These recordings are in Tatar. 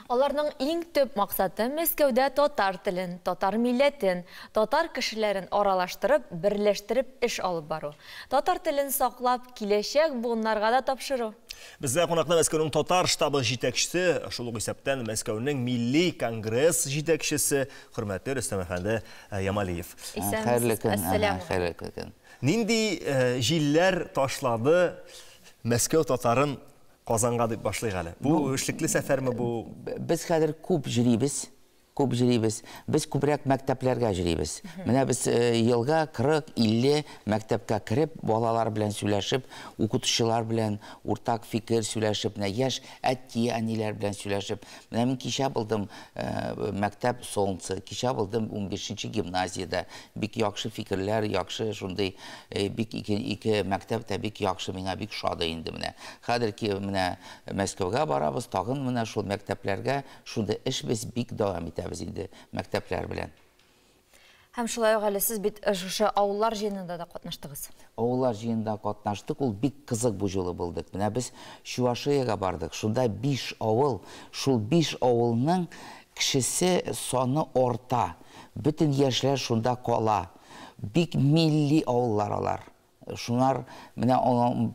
Аларның иң төп максаты Мәскәүдә татар телен, татар милләтен, татар кешеләрен аралаштырып, берләштереп эш алып бару. Татар телен саклап, киләчәк буыннарга да тапшыру. Бездә кунакта Мәскәүнең татар штабы җитәкчесе, шул ук исәптән Мәскәүнең милли конгресс җитәкчесе, хөрмәтле Рөстәм әфәнде Ямалиев. Исәнмесез, Хәерле көн, әссәламү. Хәерле көн. Нинди җилләр ташлады Мәскәү татарын Казанга дип башлыйк әле. Бу эшлекле сәфәрме бу? Без хәзер күп йөрибез, күп йөрибез. Без күбрәк мәктәпләргә йөрибез. Менә без елга 40-50 мәктәпкә кереп, балалар белән сөйләшеп, укытучылар белән уртак фикер сөйләшеп, менә яшь әти-әниләр белән сөйләшеп. Менә мин кичә булдым мәктәп Солнце, кичә булдым 15нче гимназиядә. Бик яхшы фикерләр, яхшы шундый бик ике мәктәп тә бик яхшы, миңа бик шады инде менә. Хәзер менә Мәскәүгә барабыз, тагын менә шул мәктәпләргә шундый эш без бик дәвам итәбез инде мәктәпләр белән. Һәм шулай ук әле сез бит шушы авыллар җыенында да катнаштыгыз. Авыллар җыенында катнаштык, ул бик кызык бу юлы булдык. Менә без Чувашиягә бардык. Шунда 5 авыл, шул 5 авылның кешесе саны арта. Бөтен яшьләр шунда кала. Бик милли авыллар алар. Шунар менә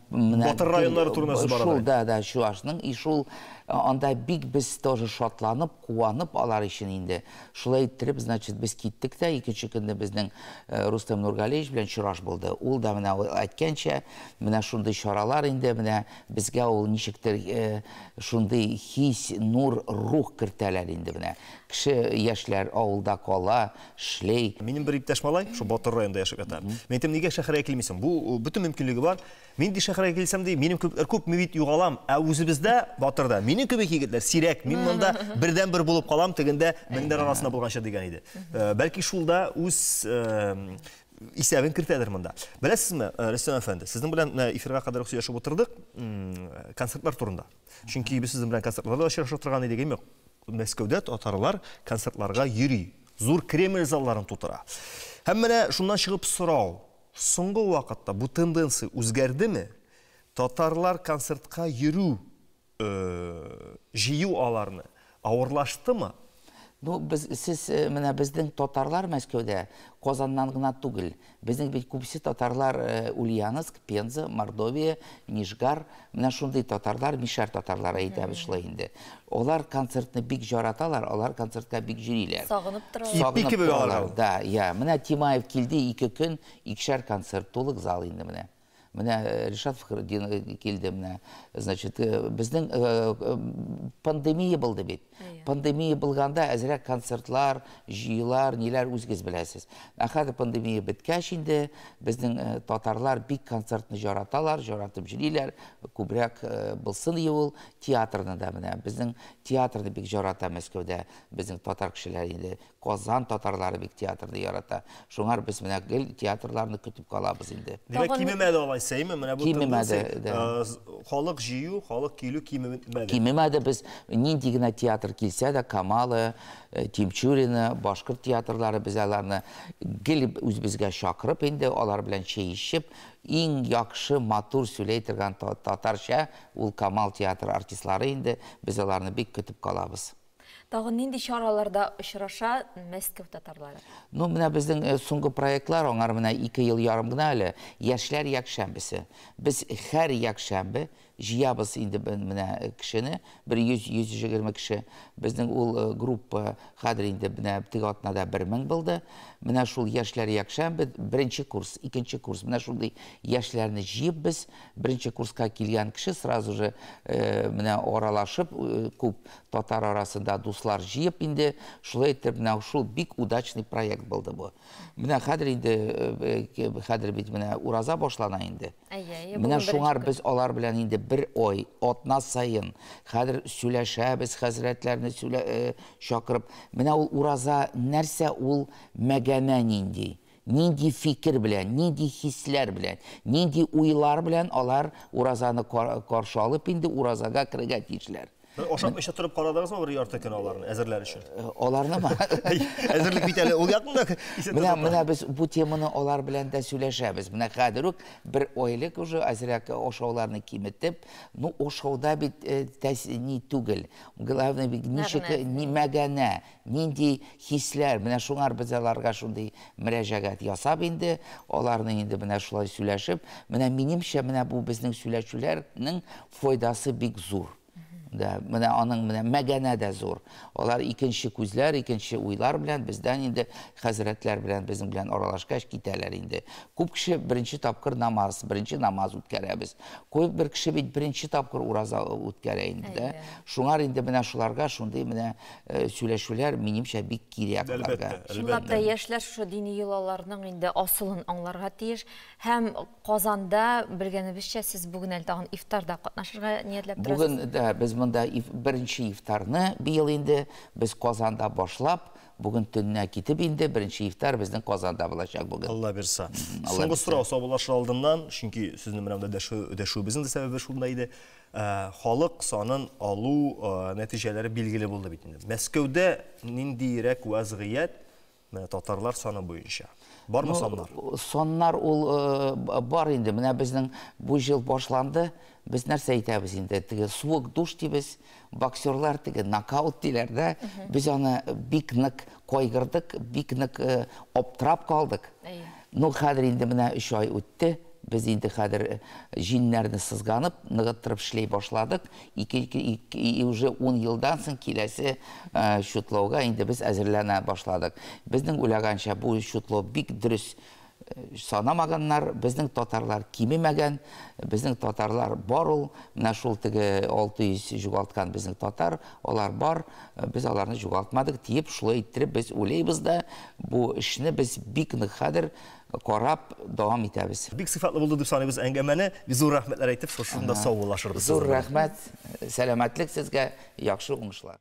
менә Батыр районнары турында сүз бара. Шул да, да, Чувашның и шул анда бик без тоже шатланып, куанып алар өчен инде. Шулай иттереп, значит, без киттек тә, икенче көнне безнең Рустам Нургалиевич белән очраш булды. Ул да менә әйткәнчә, менә шундый чаралар инде, менә безгә ул ничектер шундый хис, нур, рух кертәләр инде менә. Кеше, яшьләр авылда кала, шлей. Минем бер иптәш малай, шул Батыр районында яшәп ята. Мин әйтәм, нигә шәһәргә килмисең? Бу бөтен мөмкинлеге бар. Мин ди шәһәргә килсәм ди, минем кебекләр күп, мин бит югалам. Ә үзебездә Батырда минем кебек егетләр сирәк. Мин монда бердән-бер булып калам, тегендә меңнәр арасында булганча дигән иде. Бәлки шул да үз исәбен кертәдер монда. Беләсезме, Рөстәм әфәнде, сезнең белән эфирга кадәр сөйләшеп утырдык концертлар турында. Чөнки без сезнең белән концертларда очрашып торган идек, әйме? Мәскәүдә татарлар концертларга йөри. Зур Кремль залларын тутыра. Һәм менә шуннан чыгып сорау. Соңгы вакытта бу тенденция үзгәрдеме? Татарлар концертка йөрү, җыю аларны авырлаштымы? Ну, без, сез, менә безнең татарлар Мәскәүдә Казаннан гына түгел. Безнең бит күбесе татарлар Ульяновск, Пенза, Мордовия, Нижгар, менә шундый татарлар, мишәр татарлары әйтәбез шулай инде. Алар концертны бик яраталар, алар концертка бик йөриләр. Сагынып торалар. Ипи Сагынып кебек алар. торалар, да, я. Менә Тимаев килде 2 көн, 2-шәр концерт, тулык зал инде менә. Менә Ришат Фахретдинов килде менә. Значит, безнең пандемия булды бит. Пандемия булганда әзрәк концертлар, җыелар, ниләр үзегез беләсез. Ә хәзер пандемия беткәч инде безнең татарлар бик концертны яраталар, яратып йөриләр. Күбрәк булсын ди ул театрны да менә. Безнең театрны бик ярата Мәскәүдә безнең татар кешеләре инде. Казан татарлары бик театрны ярата. Шуңар без менә гел театрларны көтеп калабыз инде. Димәк, кимемәде алайса, әйме? Менә бу Кимемәде, тенденция, халык җыю, халык килү кимемәде. Кимемәде. Без нинди генә театр килсә дә, Камалы, Тинчурина, башкорт театрлары, без аларны гел үзебезгә чакырып инде, алар белән чәй эчеп, иң яхшы, матур сөйләй торган татарча ул Камал театры артистлары инде, без аларны бик көтеп калабыз. Тагын нинди чараларда очраша Мәскәү татарлары? Ну, менә безнең соңгы проектлар, аңар менә 2 ел ярым гына әле, Яшьләр якшәмбесе. Без һәр якшәмбе җыябыз инде менә кешене, бер йөз, йөз егерме кеше. Безнең ул группа хәзер инде менә теге атнада 1000 булды. Менә шул Яшьләр якшәмбе, беренче курс, икенче курс. Менә шундый яшьләрне җыеп без, беренче курска килгән кеше сразу же менә аралашып, күп татар арасында дуслар җыеп инде, шулай итеп менә шул бик удачный проект булды бу. Менә хәзер инде, хәзер бит менә ураза башлана инде. Әйе, әйе, Менә бүген шуңар беренче без алар белән инде бер ай, атна саен хәзер сөйләшәбез, хәзрәтләрне чакырып. Менә ул ураза нәрсә ул, мәгәнә нинди? Нинди фикер белән, нинди хисләр белән, нинди уйлар белән алар уразаны каршы алып инде уразага керергә тиешләр. Бер ашап эчә торып карадыгызмы бер ярты көн аларны әзерләр өчен? Аларнымы? Әзерлек бит әле ул якында. Менә менә без бу теманы алар белән дә сөйләшәбез. Менә хәзер үк бер айлык уже әзрәк ашауларны киметеп, ну ашауда бит ни түгел. Главное бит ничек ни мәгәнә, нинди хисләр. Менә шуңар без аларга шундый мөрәҗәгать ясап инде, аларны инде менә шулай сөйләшеп, менә минемчә менә бу безнең сөйләшүләрнең файдасы бик зур. Да, менә аның менә мәгәнә дә зур. Алар икенче күзләр, икенче уйлар белән бездән инде хәзрәтләр белән безнең белән аралашкач китәләр инде. Күп кеше беренче тапкыр намаз, беренче намаз үткәрәбез. Күп бер кеше бит беренче тапкыр ураза үткәрә инде дә. Шуңар инде менә шуларга шундый менә сөйләшүләр минемчә бик кирәк аларга. Чынлап та яшьләр шушы дини йолаларның инде асылын аңларга тиеш. Һәм Казанда, белгәнебезчә, сез бүген әле тагын ифтарда катнашырга ниятләп торасыз. Бүген дә без монда беренче ифтарны быел инде без Казанда башлап, бүген төннә китеп инде беренче ифтар безнең Казанда булачак бүген. Алла бирса. Соңгы сорау саубуллашыр алдыннан, чөнки сезнең менә монда дәшүебезнең дә сәбәбе шунда иде. Халык санын алу нәтиҗәләре билгеле булды бит инде. Мәскәүдә ниндирәк вазгыять менә татарлар саны буенча? Бармы саннар? Саннар ул бар инде. Менә безнең бу ел башланды. Без нәрсә әйтәбез инде? Теге суык душ дибез, боксерлар теге нокаут диләр дә. Без аны бик нык кайгырдык, бик нык аптырап калдык. Ну, хәзер инде менә 3 ай үтте. Без инде хәзер җиннәрне сызганып, ныгыттырып эшләй башладык. Ике, уже 10 елдан соң киләсе чутлауга инде без әзерләнә башладык. Безнең уйлаганча бу чутлау бик дөрес санамаганнар, безнең татарлар кимемәгән, безнең татарлар бар ул, менә шул теге 600 югалткан безнең татар, алар бар, без аларны югалтмадык диеп, шулай иттереп без уйлыйбыз да, бу эшне без бик нык хәзер карап дәвам итәбез. Бик сыйфатлы булды дип саныйбыз әңгәмәне. Без зур рәхмәтләр әйтеп, шушында саубуллашырбыз. Зур рәхмәт, сәламәтлек сезгә, яхшы уңышлар.